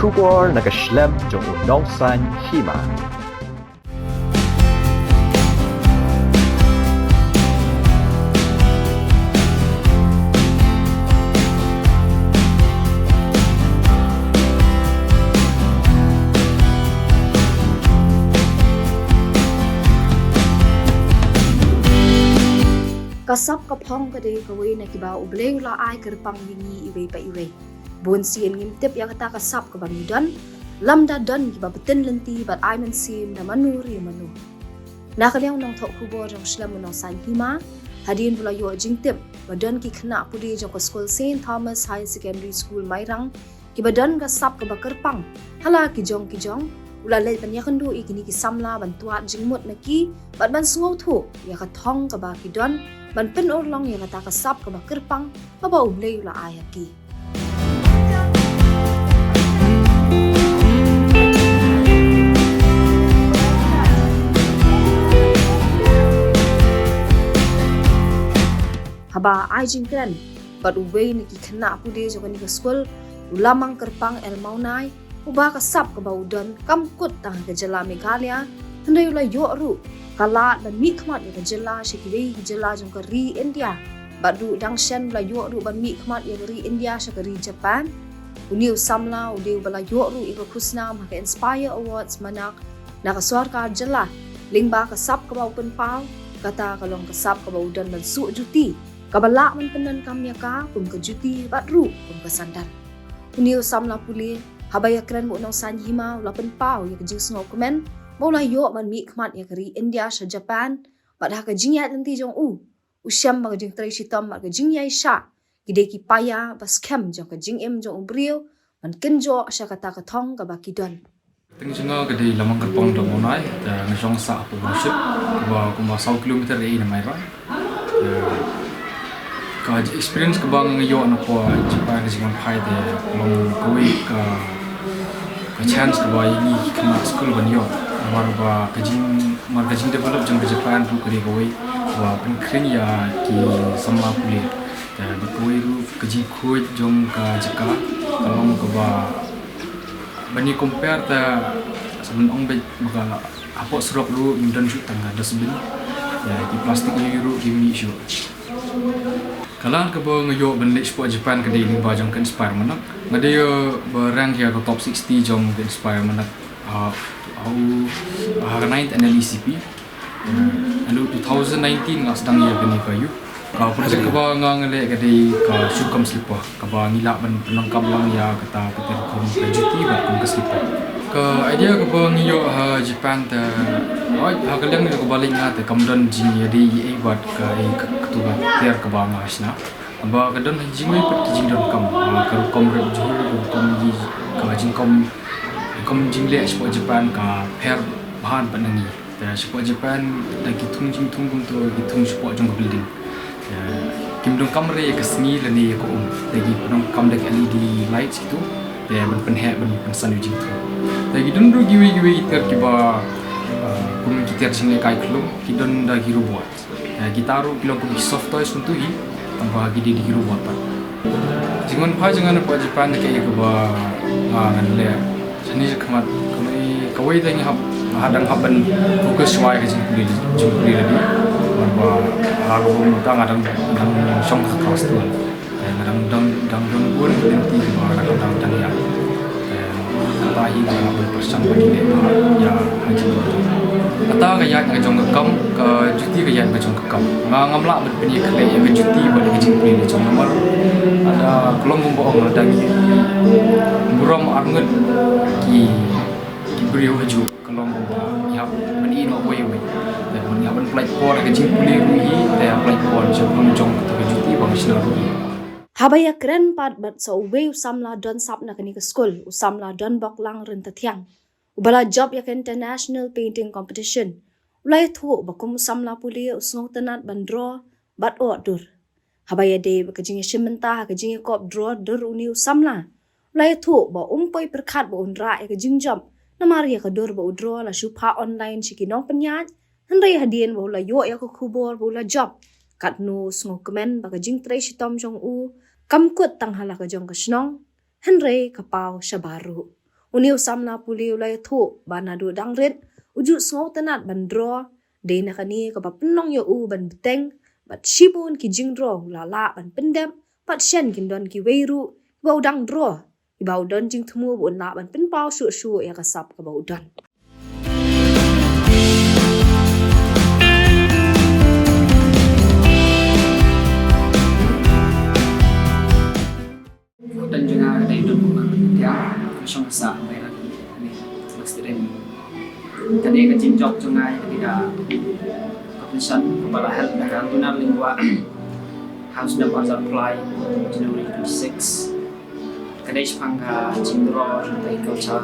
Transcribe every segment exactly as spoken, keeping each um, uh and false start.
Khubor na ka shlem jong u Nongsaiñ Hima. Ka sap ka phong ka dei kawei na kiba U Blei u la ai kyrpang ïa ngi iwei pa iwei. Bun sien ngim tip ïa kata ka sap kaba ngi don, lymda don kiba btin lynti bad ai mynsiem da mano re mano. Na ka liang u nongthoh khubor jong shlem u Nongsaiñ Hima, hadien ba la ïoh jingtip ba don ki khynnah pule jong ka skul Saint Thomas Higher Secondary School Mairang kiba don ka sap kaba kyrpang ha la ki jong ki jong, u la leit ban ïakynduh ïa kine ki samla ban tuat jingmut na ki bad ban sngewthuh ïa ka thong kaba ki don ban pynurlong ïa kata ka sap kaba kyrpang kaba U Blei u la ai ha ki. Haba ai jingkren bad uwei na ki khynnah pule jong kane ka skul, u Lamang Kyrpang L Mawnai, u ba ka sap kaba u don kam kut tang ha ka jylla Meghalaya, hynrei u la ïoh ruh ka lad ban mihkhmat ïa ka jylla sha kiwei ki jylla jong ka ri India. Bad ruh dang shen u la ïoh ruh ban mihkhmat ïa ka ri India sha ka ri Japan. Une u samla u dei uba la ïoh ruh ïa ka khusnam ha ka Inspire Awards Manak na ka sorkar jylla lyngba ka sap kaba u pynpaw, kata ka long ka sap kaba u don ban suh juti kaba lah ban pyndonkam ïa ka kum ka juti bad ruh kum ka sandal. Une u samla pule, haba ïakren bad u Nongsaiñ Hima, u la pynpaw ïa ka jingsngewkmen ba u la ïoh ban mihkhmat ïa ka ri India sha Japan, bad ha ka jingïaid lynti jong u, u shem ba ka jingtrei shitom bad ka jingïaishah ki dei ki paia ba skhem jong ka jingim jong u briew ban kynjoh sha kata ka thong kaba ki don. Kyrteng jong nga ka dei Lamang Kyrpang L Mawnai, te nga shong sah ha Pyrmawship, kaba kumba saw kilometer ei na Mairang. Te ka experience kaba nga ïoh na pdeng Japan ka jingwan phai te long kawei ka, ka chance kaba ïa ngi ki khynnah skul ban ïoh. Namar ba ka jing, namar ka jingdevelop jong ka Japan ruh ka dei kawei kaba pynkhring ïa ki samla pule. Te bad kawei ruh ka jingkhuid jong ka jaka ka long kaba ban ïa compare te sa ban ong beit ba ka hapoh surok ruh ngim don shuh tang ka dustbin. Ïa ki plastik ïa ruh ki mih shuh. Ka lad kaba nga ïoh ban leit shapoh Japan ka dei lyngba jong ka Inspire Manak. Nga dei, eh, ba rank ïa ka top sixty jong ka Inspire Manak. Ah, ha u, ha ka ninth N L E C P. Haduh two thousand nineteen nga sdang ïa kane ka youth. Ka project kaba nga nga leh ka dei ka shoe cum slipper, kaba ngi lah ban pyndonkam lang ïa kata kata ka rukom ka juti bad kum ka slipper. Ka idea kaba ngi ïoh ha Japan te, oi, ha ka liang jong kaba leit nga te kam don jingïadei ei ei bad ka, ei, ka, katu ka tiar kaba nga shna. Ba ka don jingwei pat ki jingdonkam, ah, ka rukom rep jhur, ka rukom ji, ka jingkom, rukom jingleh shapoh Japan ka pher bha bad na ngi. Te shapoh Japan da ki thung jingthung kumto, ki thung shapoh jong ka building. Te kim donkam re ïa ka sngi lane ïa ka um. Te ki donkam da ki L E D lights kitu. Te ban pynheh ban pynsan ïa u jingthung. Te ki don ruh kiwei kiwei ki tiar kiba, ah, kum ki tiar jinglehkai khlum, ki don da ki robot. Eh, kita ruh ki long kum ki soft toys kumtu hi, tangba ki dei dei ki robot pat. Jingwan phai jong nga na pdeng Japan ka ïa kaba, ah, ngan leh shane shakhmat, kawei, kawei te ngi hap, nga dang hap ban focus shuwa ïa ka jingpule, jingpule lade. Namar ba ha ka bun mynta nga dang, dang shong ha class twelve. Te nga dang, dang, dang don bun ki lynti kiba nga dang, dang, dang ïaid. Te kata hi nga lah ban pyrshang ban ïaleh bha ïa ha jingim. Kata ka ïaid ka jong ka kam, ka juti ka ïaid ka jong ka kam. Nga ngam lah ban pynïakhleh ïa ka juti bad ka jingpule la jong nga namar lada ka long kumba ong lada ngi burom arngut ki, ki briew ha juh, ka long kumba ngi hap ban ïehnoh uwei uwei. Te ngi hap ban pynlait por ha ka jingpule ruh hi, te hap pynlait por shaphang jong kata ka juti ba nga shna ruh hi. Haba ïakren pat bad sa uwei u samla don sap na kane ka skul, u samla Donbok Lang Ryntathiang, uba la jop ïa ka International Painting Competition, u la ïathuh ba kum u samla pule u sngewtynnat ban draw bad ot dur. Haba ïadei bad ka jingïashim bynta ha ka jingïakop draw dur une u samla, u la ïathuh ba um poi pyrkhat ba un rah ïa ka jingjop, namar ïa ka dur ba u draw la shu phah online sha ki nongpynïaid, hynrei hadien ba u la ïoh ïa ka khubor ba u la jop, katno u sngewkmen ba ka jingtrei shitom jong u kam kut tang ha la ka jong ka shnong, hynrei ka paw shabar ruh. Une u samla pule u la ïathuh ba naduh dang rit u ju sngewtynnat ban draw, dei na kane kaba pynlong ïa u ban bteng bad shibun ki jingdraw u la lah ban pyndep, bad shen kin don kiwei ruh kiba u dang draw, kiba u don jingthmu ba un lah ban pynpaw shuh shuh ïa ka sap kaba u don. Khutlai jong nga ka dei Dun Buknang Jaiñtia, ka shong ha Sah Bairang, ne, student. Ka dei ka jingjop jong nga ïa kane ka competition kaba la held da ka Lunar Lingua ha u snem arhajar arphew lai, January twenty-six. Ka dei shaphang ka jingdraw jong ka culture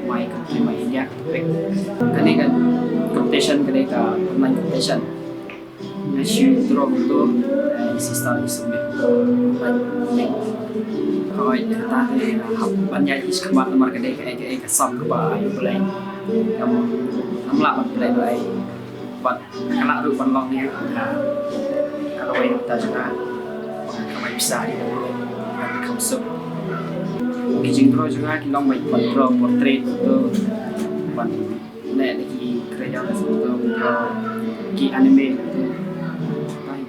My Country My India. Ka dei ka competition, ka dei ka online competition. Nga shu draw kumto, eh, i sister i submit kumto online link. Hooid, kata te hap ban ïaid shakhmat namar ka dei kaei kaei ka sap kaba ai U Blei. Ngam, ngam lah ban pynlong ei. Bad ka lah ruh ban long ïa ka, ka lawei na bynta jong nga. Ban kamai pisa ïa ka, ban kham suk. Ki jingdraw jong nga ki long ban draw portrait kumto. Ban leh da ki crayons kumto, ban draw ki anime kumto. Bye.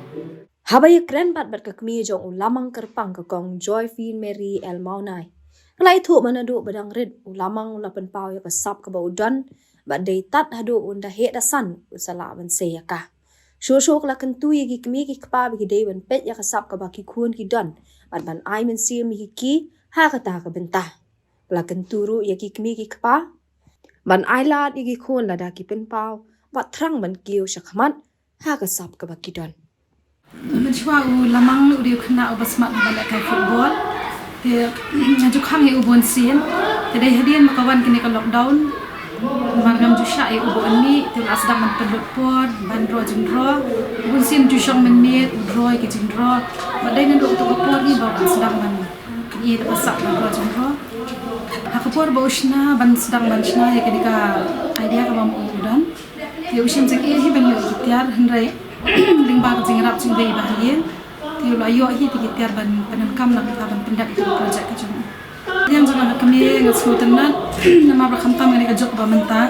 Haba ïakren bad, bad ka kmie jong u Lamang Kyrpang, ka Kong Joyphine Mary L Mawnai, ka la ïathuh ba naduh ba dang rit u Lamang u la pynpaw ïa ka sap kaba u don, bad dei tad haduh un da heh da san u sa lah ban sei ïa ka. Shuh shuh ka la kyntu ïa ki kmie ki kpa ba ki dei ban peit ïa ka sap kaba ki khun ki don, bad ban ai mynsiem ïa ki ha kata ka bynta. Ka la kyntu ruh ïa ki kmie ki kpa ban ai lad ïa ki khun lada ki pynpaw, bad thrang ban kiew shakhmat ha ka sap kaba ki don. Mynshuwa u Lamang u dei u khynnah uba smat ban lehkai football. Te nga ju khang ïa u bun sien. Te dei hadien ba ka wan kane ka lockdown, namar ngam ju shah ïa u bun ni, te u la sdang ban pynlut por ban draw jingdraw. U bun sien ju shong mynmiet u draw ïa ki jingdraw. Bad dei naduh kato ka por hi ba u la sdang ban ïa ka sap ban draw jingdraw. Ha ka por ba u shna ban sdang ban shna ïa kane ka idea kaba u don. Te u shim jingeh hi ban ïoh ïa ki tiar, hynrei lyngba ka jingïarap jong U Blei ba ha ïing, te u la ïoh hi ïa ki tiar ban pyndonkam na ka bynta ban pyndep ïa ka project ka jong u. Ïa jong nga ha kmie nga sngewtynnat namar ba khamtam kane ka juk ba mynta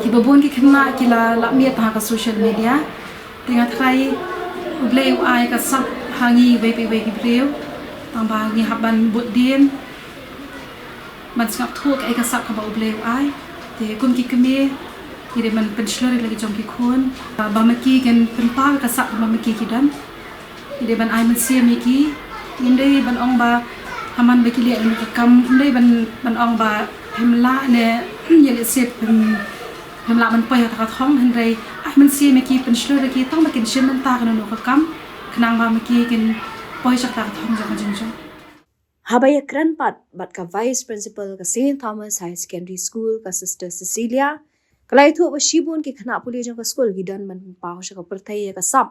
kiba bun ki khynnah ki la lap miet ha ka social media. Te nga tharai U Blei u ai ka sap ha ngi iwei pa iwei ki briew, tang ba ngi hap ban bud dien ban sngap thuh kaei ka sap kaba U Blei u ai. Te kum ki kmie ngi dei ban pynshlur ïa la ki jong ki khun ba ma ki kin pynpaw ïa ka sap ba ma ki ki don. Ngi dei ban ai mynsiem ïa ki. Ngim dei ban ong ba ha man ba ki leh ïa ka kam, ngim dei ban, ban ong ba phim lah ne ïa lehse phim, phim lah ban poi ha kata ka thong, hynrei ai mynsiem ïa ki, pynshlur ïa ki tang ba kin shim bynta kano kano ka kam khnang ba ma ki kin poi sha kata ka thong jong ka jingjop. Haba ïakren pat bad ka Vice Principal ka Saint Thomas Higher Secondary School, ka Sister Cecilia, ka la ïathuh ba shibun ki khynnah pule jong ka skul ki don ban pynpaw sha ka pyrthei ïa ka sap.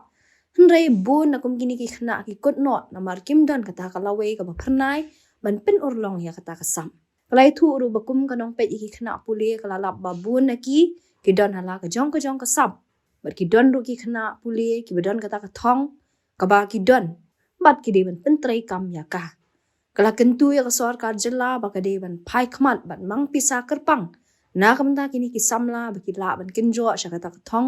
Hynrei bun na kum kine ki khynnah ki kut noh namar kim don kata ka lawei kaba phyrnai ban pynurlong ïa kata ka sap. Ka la ïathuh ruh ba kum ka nongpeit ïa ki khynnah pule ka la lap ba bun na ki ki don ha la ka jong ka jong ka sap. Bad ki don ruh ki khynnah pule kiba don kata ka thong kaba ki don bad ki dei ban pyntreikam ïa ka. Ka la kyntu ïa ka sorkar jylla ba ka dei ban phai khmat bad mang pisa kyrpang na ka bynta kine ki samla ba ki lah ban kynjoh sha kata ka thong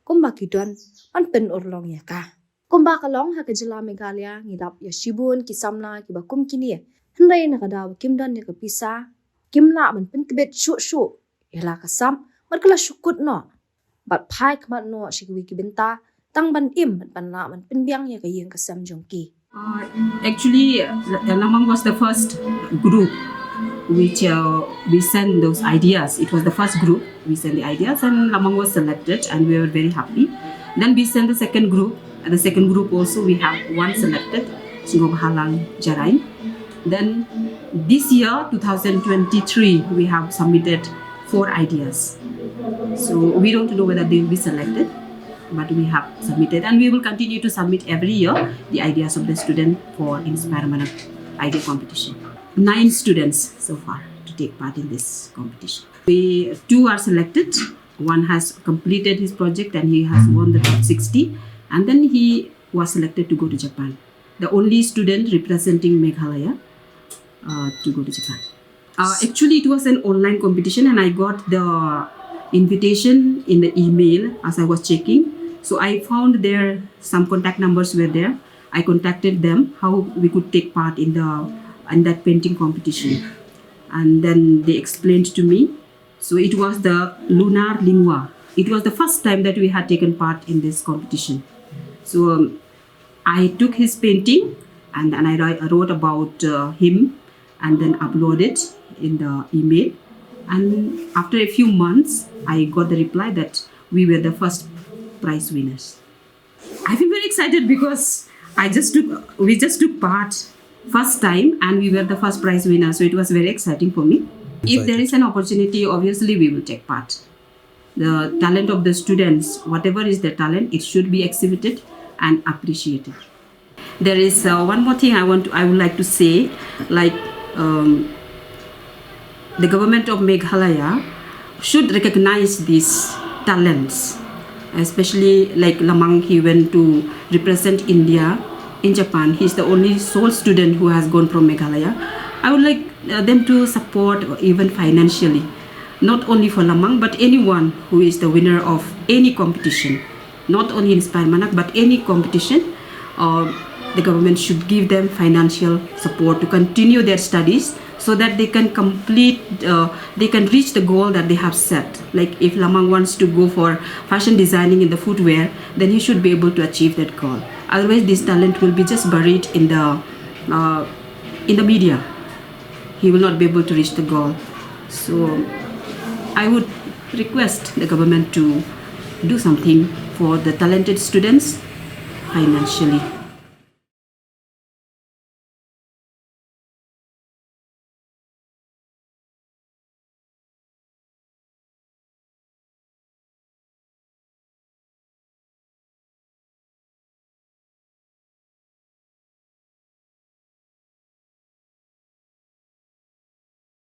kumba ki don ban pynurlong ïa ka. Kumba ka long ha ka jylla Meghalaya ngi lap ïa shibun ki samla kiba kum kine, hynrei na ka daw ba kim don ïa ka pisa kim lah ban pyntbit shuh shuh ïa la ka sap bad ka la shu kut noh bad phai khmat noh sha kiwei ki bynta tang ban im bad ban lah ban pynbiang ïa ka ïing ka sem jong ki. Uh, actually, uh, Lamang was the first group which, uh, we sent those ideas. It was the first group we sent the ideas, and Lamang was selected, and we were very happy. Then we sent the second group. And the second group also, we have one selected, Singobhalang Jarain. Then this year, two thousand twenty-three, we have submitted four ideas. So we don't know whether they will be selected, but we have submitted, and we will continue to submit every year the ideas of the student for Inspire Manak Idea Competition. Nine students so far to take part in this competition. We, two are selected. One has completed his project and he has won the top sixty. And then he was selected to go to Japan. The only student representing Meghalaya, uh, to go to Japan. Uh, actually, it was an online competition, and I got the invitation in the email as I was checking. So I found there some contact numbers were there. I contacted them how we could take part in the in that painting competition, and then they explained to me. So it was the Lunar Lingua. It was the first time that we had taken part in this competition. So um, I took his painting and then I wri- wrote about uh, him and then uploaded in the email. And after a few months, I got the reply that we were the first prize winners. I feel very excited because I just took we just took part first time and we were the first prize winner. So it was very exciting for me. If there is an opportunity, obviously we will take part. The talent of the students, whatever is their talent, it should be exhibited and appreciated. There is uh, one more thing I want to, I would like to say, like um, the government of Meghalaya should recognize these talents, especially like Lamang, he went to represent India in Japan. He's the only sole student who has gone from Meghalaya. I would like uh, them to support even financially, not only for Lamang, but anyone who is the winner of any competition, not only Inspire Manak, but any competition. Uh, the government should give them financial support to continue their studies so that they can complete, uh, they can reach the goal that they have set. Like if Lamang wants to go for fashion designing in the footwear, then he should be able to achieve that goal. Otherwise, this talent will be just buried in the uh, in the media. He will not be able to reach the goal. So I would request the government to do something for the talented students financially.